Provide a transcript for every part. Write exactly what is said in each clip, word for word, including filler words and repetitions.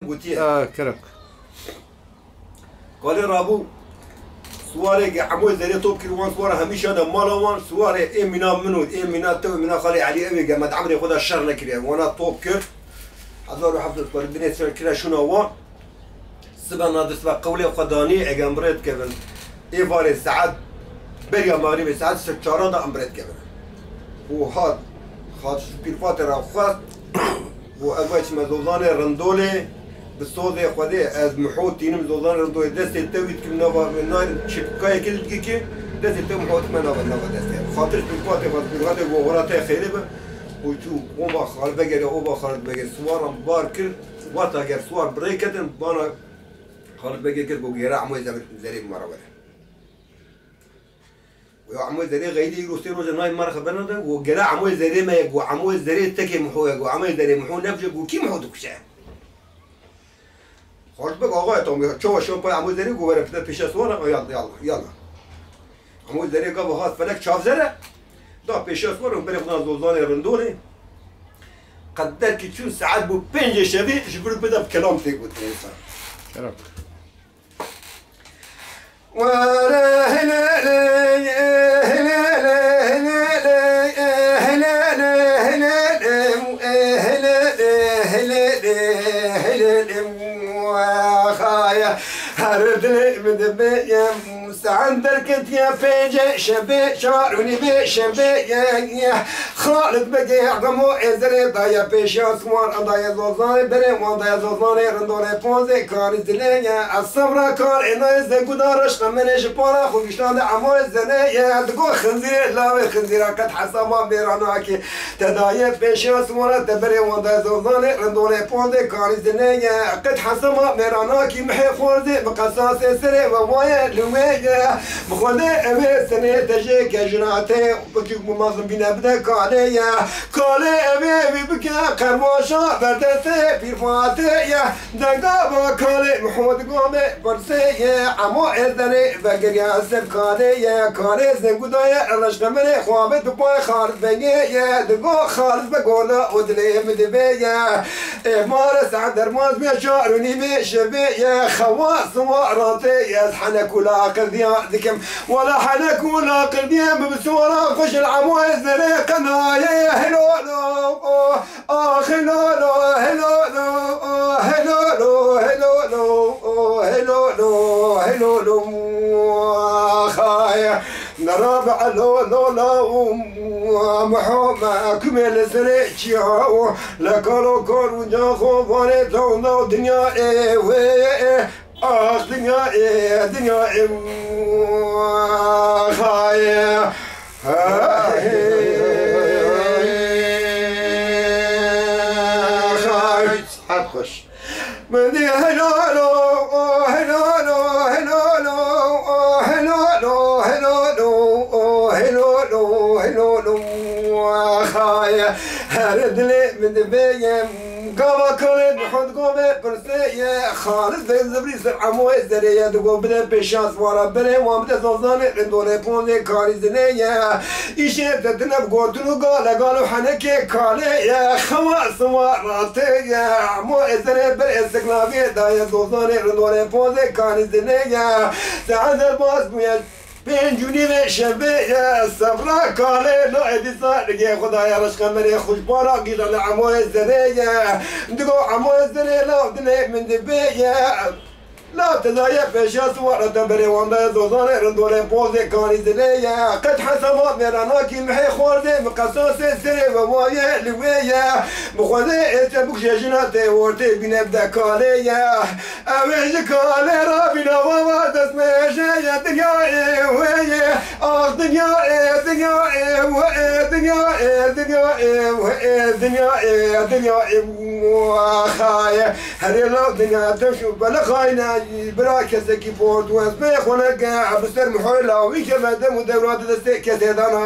Gotiye. Ha, kerem. Kalê rabû, siwarê ke Emoyê Zerê top kir, wan siwara hemî şa de mala wan, siwarê ê mîna min û ê mîna te û mîna xalê Elî, ew ê ke me di emrê xwe de şer nekiriye, wana top kir. Hezar û heft sed parê dinê ser kire şûna wan. Sibe na dest ve qewlê xwe danî, ege em bi rê dikevin. Ê varê saet beriya mexrîbê saet sed çaran de em bi rê dikevin. Û hat, hat ji pîrfatê re xwest. Û ez vay çime Zozanê Rindolê, bi sozê Xwedê ez Miho tînim Zozanê Rindolê, destê te wî dikim nava, nayrim çipkayê kil dikî, destê te Miho dikime nava, nava destê. Xatir pîrfatê xwe, pîrfatê ku hora te xêrê be. Û çû, oba Xalid Begê re, oba Xalid Begê siwaran bar kir, wata ger siwar bi rê ketin, bana Xalid Begê kir, ku gêra Emoyê Zerê, Zerê bi me re were. Û ya Emoyê Zerê xeylê îro sê roje nayê me re xeber nade, û gera Emoyê Zerê me ye, û Emoyê Zerê tekê Miho ye, û Emoyê Zerê Miho nebije, û kî Miho dikuşe? Xalid Beg axa ye tam ya, çawa şan pay Emoyê Zerê, û were pide pêşe siwara, yalla, yalla, yalla. Emoyê Zerê gava hat felek çavzere, da pêşe siwara, û berê xwe da Zozanê Rindolê. Qet derkî çû, saet bû pêncê şevê, ji vir pide bi kelam tê gotin însan. Kerem. Her dilê min dibê, saet derketiye pêncê şevê, çar û nîvê şevê ye. Xalid Begê Emoyê Zerê daye pêşiya siwar, daye Zozanê berê wan, daye Zozanê Rindolê pozê kanî dilê ye. Ez sebra karê nayê, Zenguda reşqa min ê ji para xwe giştande Emoyê Zerê ye. Digo xinzîrê lawê xinzîra qet hesaba mêra nakî. Te daye pêşiya siwara, te berê wan, daye Zozanê Rindolê pozê kanî dilê ye. Qet hesaba mêra nakî, mihê xorzê bi qesasê serê ve waye li wê ye. Bi Xwedê ev ê senê te jê ke jina te. Piçûk bû mezin bîne bide kalê ye. Kalê evê wî bike qerbaşa berdestê pîrfatê ye. Dega ba kalê Miho digome pirsê ye. Emoyê Zerê vegiriya ser kalê ye. Kalê Zenguda ye, reşqemerê xwe bi dupay Xalid Begê ye. Digo Xalid Beg ola û dilê min dibê ye. Ê mare saet derbaz bê çar û nîvê şevê ye. Xewa siwara tê ye, ez henek û laqirdiya dikim. Wala henek û laqirdiye min bi siwara xwe ji Emoyê Zerê qenaye. Helolo, oh, ah, helolo, helolo, oh, helolo, helolo, oh, helolo, helolo, ah, xaye. Nerabe elo lola û Miho me kumê li serê çiya û le kalo kor û ca xwe vanê tewna û dinya ê wê. Ax dinya ê, dinya ê, xayê. Xayê. Sihet xweş. Min dî helalo, helalo, helalo, helalo, helalo, helalo, helalo, xayê. Her dilê min dibê yem. Gava kalê Miho digome pirsê ye, Xalid Beg zibrî ser Emoyê Zerê ye, digo bide pêşiya siwara berê wan, bide Zozanê Rindolê pozê kanî dilê ye. Îşê te tine bi gotin û gale gal û henekê kalê ye. Xewa siwara tê ye, Emoyê Zerê berê siklavê daye Zozanê Rindolê pozê kanî dilê ye. Saet derbaz bûye. Pênc û nîvê şevê ye, sebra kalê lo ê dîsa digê Xwedaya reşqemerê xwe ji para gîla li Emoyê Zerê ye. Digo Emoyê Zerê law dilê min dibê ye. Law te daye pêşiya siwara te berê wan daye Zozanê Rindolê pozê kanî dilê ye. Qet hesaba mêra nakî mihê xwarzê min qesasê serê ve waye li wê ye. Bi Xwedê ê te bikuje jina tê ortê bîne bide kalê ye. Ew ê ji kalê re bîna wava destmêje ye dinyayê wê ye. Ax dinyayê, dinyayê wê, dinyayê, dinyayê wê, dinyayê, dinyayê wê xaye. Herê law dinya teş û bele xayne, bira kesekî port û ez bê xwe neke, bi ser mihoy lawî keve dem û dewra di destê kesê dana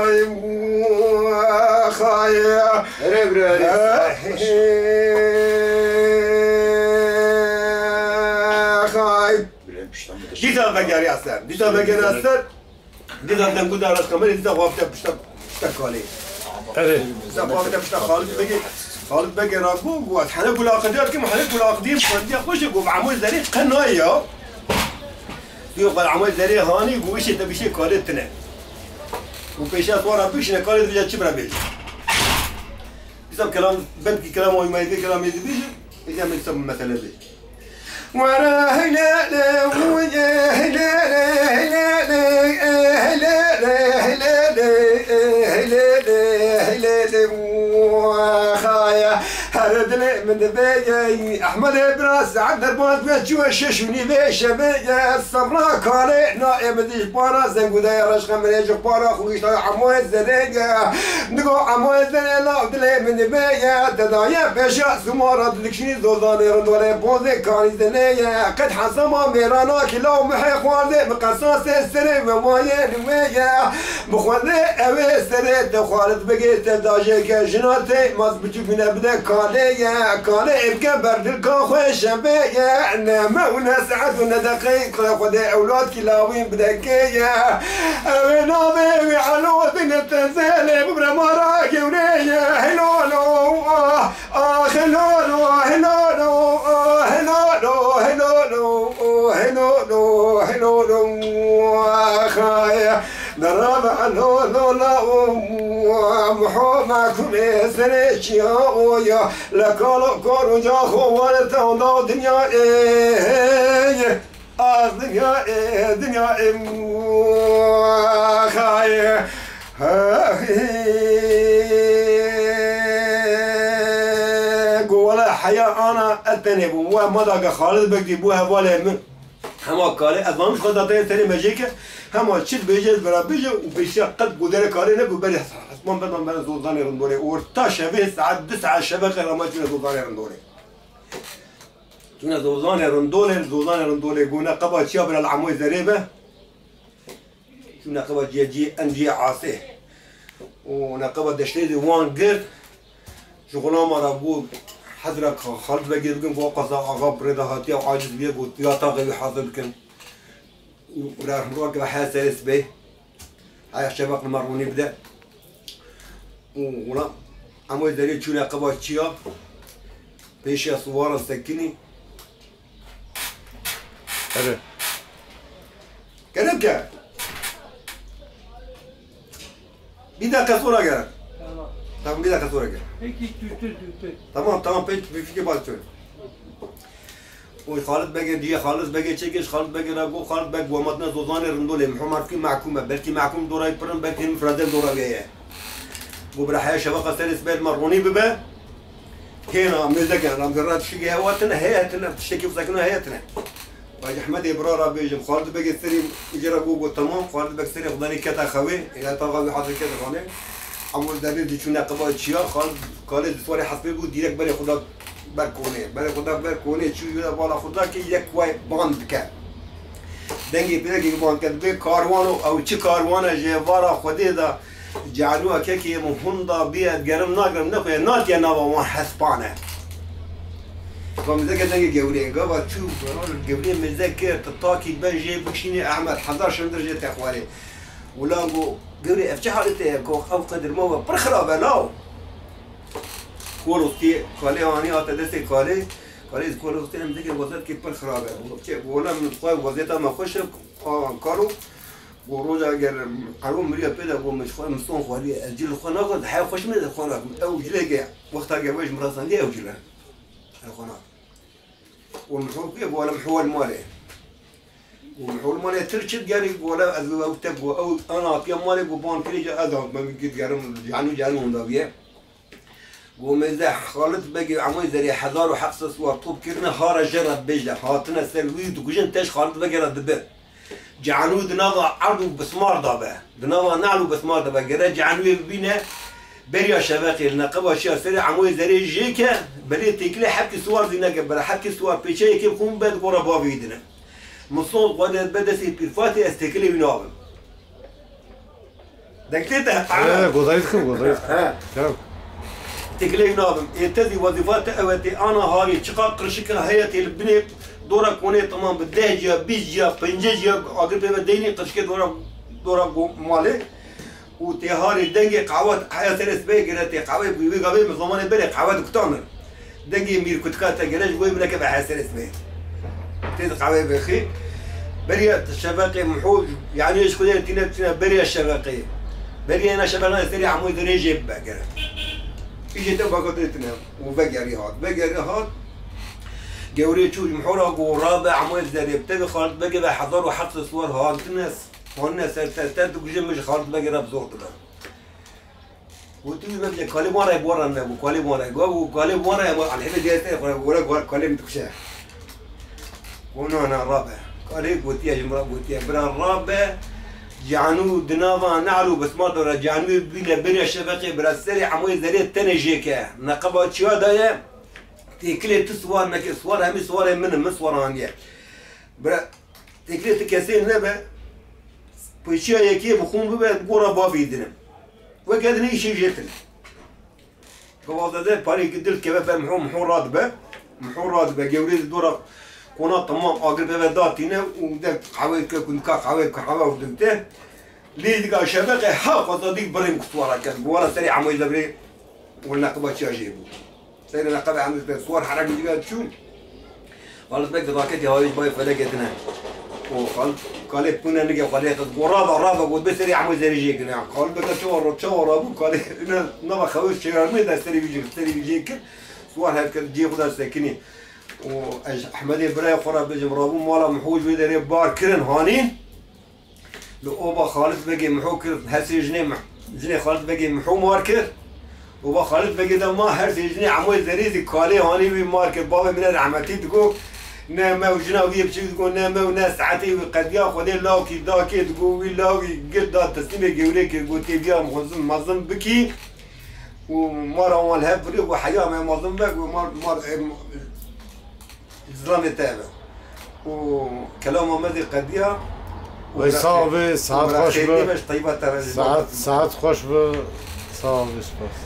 xaye. Herê bira herê. Xay. Dîsa vegeriya ser. Dîsa vegeriya ser. Dîsa dengû da rast kamerê, dîsa xwe pişta, pişta kalê. Evet. Dîsa xwe pişta kalê. Peki. Xalid Begê ra got, got, "Ez hene gula aqidî dikim, hene gula aqidî xwendiya xwe jî," got, "Emoyê Zerê qe nayê ya." Diyo xwe Emoyê Zerê hanî, got, "Îşê te bîşê kalê tine." Û pêşiya swara bişine kalê dibêje çi bira bêje. Dîsa kelam, belkî kelam oy meyvê kelamê dibêje, êdî em dîsa mesele bêje. Were heylele, heylele, heylele, heylele, heylele, heylele, heylele, heylele, wahaya. Her dilê min divê ye, Ehmedê bira, saet derbas be, çû şeş û nîvê şevê ye, sebra kalê, naê min dî para, zengûdaya reşxe min ê ji para, xwe giştaya Emoyê Zerê ye. Digo Emoyê Zerê law dilê min divê ye, te daye pêşiya sumara, dikşînî zozanê rindorê, pozê kanî zenê ye, qet hesama mêrana ki law mihê xwarzê, bi qesasê serê ve wayê li wê ye. Bi xwendê ew ê serê te Xalid Begê te dajê ke jina te, mas biçûk bine bide kalê ye. Kalê ê bike berdilka xwe şevê ye. Ne me û ne saet û ne deqeyê kule Xwedê ewlad ki lawîn bide kê ye. Ew ê navê wî Elo dine te zelê bibire mara gewrê ye. Helalo, ah, ah, helalo, helalo, ah, helalo, helalo, oh, helalo, helalo, ah, ay. Deraba lo lo la o, Muhammed kumê serê çiya o ya, le kalo kor uca xo wale te onda dinya e, ah dinya e, dinya e, muaxay. Go wele heya ana etenê bû, we ma da ke Xalid Beg dî bû hevalê min. Hema kalê, ez zanim ji xwe dateyê serê me jê ke, hema çi dibêje, ez bera bêje û pêşiya qet godere kalê ne ku berê hesman bedan bere zozanê rindorê. Orta şevê saet du saet şeveqê re ma çûne zozanê rindorê. Çûne zozanê rindorê, zozanê rindorê gone qeba çiya bira li Emoyê Zerê be. Çûne qeba ciyê ciyê, em ciyê asê. Û neqeba deştê de wan girt. Ji xulama re bû hezra Xalid Begê bikin, ku qasa axa bi rê de hatiye û aciz bûye, got, "Ya taxê wî hazir bikin." Û rehmrok ve her serê sibê. Heya şeveq li me rûnî bide. Û wila Emoyê Zerê çûne qeba çiya. Pêşiya siwara sekinî. Ere. Kerem ke. Bir dakika sonra gel. Tamam. Tamam, bir dakika sonra gel. Peki, Türkçe, Türkçe. Tamam, tamam, peki, bir fikir bak söyle. O Xalid Begê, diye Xalid Begê çekiş, Xalid Begê ra go, Xalid Beg, gomatna zozanê rindolê, Muhammed ki mahkum e, belki mahkum dorayı pırın, belki hem frazel dorayı ye. Bu bira haya şeveqa serê sibê li me ronî bibe. Hêna mêzeke, ramzerra tiştekî hewa tine, heye tine, tiştekî xwesakino heye tine. Hacî Ehmedê bira ra bêjim, Xalid Begê serê, îcê ra got, got, "Tamam." Xalid Beg serê xwe danî keta xewê, êla taxa wî hazir kete xanê. Emoyê Zerê dî çûne qeba çiya, Xalid kalê di swarê hespê bû, dîrek berê xwe da ber konê. Berê xwe da ber konê, çû yû da bala xwe da ki yek way band bike. Dengê pêrekê band ke dibê karwano, ew çi karwan e ji êvara Xwedê da, Cehnûya kekê min hûn da bîye, gerim nagerim nexuye, natiye nava wan hespane. Ka mêzeke dengê gewrê, gava çû, gewrê mêze kir, tu takî ben jê bikşînê Ehmed, hezar şindir jê te xwarê. Wila go, gewrê ev çi halê te ye, ko ev qedir ma we pir xirab e, law. Kol û stê, kalê anî hate destê kalê, kalê ji kol û stê em dikir wezet kê pir xirab e. Go, çi, go, wela min xwe wezeta me xweş e, a, kalo, Go roja ger qero miriya pê de go min ji xwe miston xwariye. Ez cil xwe naxwar, heya xweş min ez xwe nakim. Ew cileke wexta ge wej min rasandiye ew cile. Ez xwe nakim. Go min hol kuye, go wele min hol malê. Go min hol malê tir çi gerî, go wele ez ew te go ew ana hatiye malê, go ban kirê ca ez hat, min git gerim, canu canu onda biye. Go mêze Xalid Begê Emoyê Zerê hezar û heft sed siwar top kirine, hara jê re bêje, hatine ser wî dikujin, teş Xalid Begê re dibe. Cehnû di nava erd û bismar de be. Di nava nehl û bismar de be. Gere cehnûyê bibîne, beriya şeveqê li neqeba şiya serê Emoyê Zerê jê ke, belê têkilê hepkî siwar zî neke, bere hepkî siwar pêçeyekê bi xwe min be, di gora bavê wî dine. Min sond xwe de be destê Pîrfatê, ez têkilê wî nabim. Dengtê te. He, he, gozayî dikim, gozayî dikim. He. Tamam. Têkilê nabim. Ê te zî wezîfa te ew e, tê ana harî, çiqa qirşika heye, tê li binê dora konê temam bi deh ciya, bîst ciya, pêncî ciya agir pê ve deynî qirşikê dora, dora go-, malê. û tê harê dengê qehwet heya serê sibê gere tê qehwê bû wê gavê min zamanê berê qehwet kutan in. Dengê mîr kutika te gere ji bo wê min neke be heya serê sibê. Tê di qehwê bêxî. Beriya şeveqê miho, yanî ji xwedê tîne tîne beriya şeveqê. Beriya ena şeveqê serê hemû dirêjê bibe gere. Îşê te baka tê tine û vegerî hat. Vegerî hat. Gewrê çû ji miho ra got rabe hemû zerê bi te ve Xalid Begê ve hezar û heft sed siwar hatine. Hanine ser te, te dikuje min ji Xalid Begê re bi zor dibe. Got tu me bile kalê wan re, wan re nebû, kalê wan re. Got, got kalê wan re, ama alhebe diye te, xwe, xwe, xwe, kalê min dikuje. Got na, na, rabe. Kalê gotiye, ji min re gotiye. Bira rabe, canû di nava ne'l û bismat de re, canû bîne beriya şeveqê, bira serê hemûyê zerê tenê jê ke. Neqeba çiya daye, têkilê tu siwar neke, siwar hemî siwarê min in, min siwar aniye. Bira, têkilê tu kesê nebe, pêşiya yekê bi xûn bibe, gora bavê dinim. Weke dinê îşê jê tune. Gavazade parê ki dil keve ber miho, miho radibe. Miho radibe, gewrê di dora kona tamam agir beve datîne û de qehwê ke kundika qehwê kahve û dinte. Lê dika şeveqê ha xweza dîk birên ku siwara ket. Gora serê hemûyê zebrê û neqiba çiya jê bû. Serê neqebe hemû siwar herek dîka çûn. Xalid Beg di raketê havêj bayê felekê tine. Û Xalid kalê pûne nige xwedê xiz. Go rava, rava, got bê serê hemû zerê jê kine. Xalid Beg çawa ra, çawa rabû kalê ine nava xewê şêrarmê de serê wî jê, serê wî jê kir. Siwar her kir cê xwe de sekinî. Û ez Ehmedê birayê xwe re bijim rabû mala min hoj wê derê bar kirin hanîn. Li oba Xalid Begê Miho kir, her sê jinê mi-, jinê Xalid Begê Miho mar kir. Oba Xalid Begê de ma her sê jinê Emoyê Zerî zî kalê hanî wî mar kir. Bavê min e rehmetî digo, ne me û jina wî yê biçûk digo, ne me û ne saetê wî qediya Xwedê lawkî dakê digo, wî lawî gir da teslîmê gewrê kir, got têbiya mezin, mezin bikî. Û mara wan li hev birî, got heya me mezin be, got mar, mar, em, Zilamê te be. Û kelama me zî qediya. Wey sağ ol be, saet xweş be. Saet, saet xweş be. Sağ ol be, spas.